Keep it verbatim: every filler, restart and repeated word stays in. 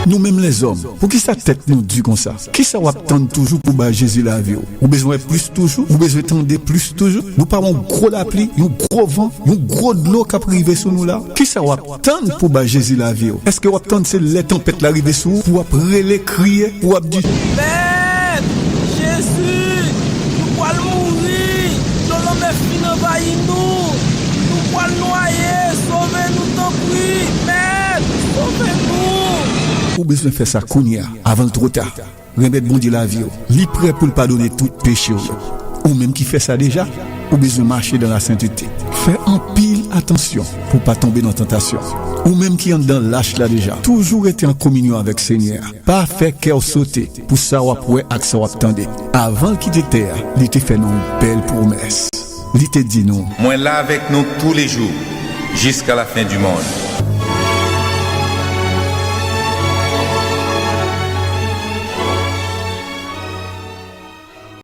Nou menm lèzòm, poukisa tèt nou di konsa? Kisa w ap tann toujou pou bay Jezi lavi w? Ou bezwen wè plis toujou? Ou bezwen tande plis toujou? Nou pa wè yon gwo lapli, yon gwo van, yon gwo dlo k ap rive sou nou la? Kisa w ap tann pou bay Jezi lavi w? Èske w ap tann se lè tanpèt la rive sou ou pou w ap rele, kriye, pou w ap di, Mèt! Jezi! Nou pral mouri! Dlo lanmè fin anvayi nou! Nou pral nwaye! Sove nou tanpri! Mèt! Sove nou! Ou bezwen fè sa kounye a, avan l twò ta. Renmèt Bondye lavi w. Li prè pou l padone tout peche w yo. Ou menm ki fè sa deja, ou bezwen mache dan lasentete. Fè anpil atansyon pou w pa tonbe nan tantasyon. Ou menm ki anndan lach la deja, toujou rete an kominyon avèk Senyè a. Pa fè kè w sote pou sa w ap wè ak sa w ap tande. Avan l kite tè a, li te fè nou yon bèl pwomès. Li te di nou, Mwen la avèk nou toulejou, jiska lafen di mond.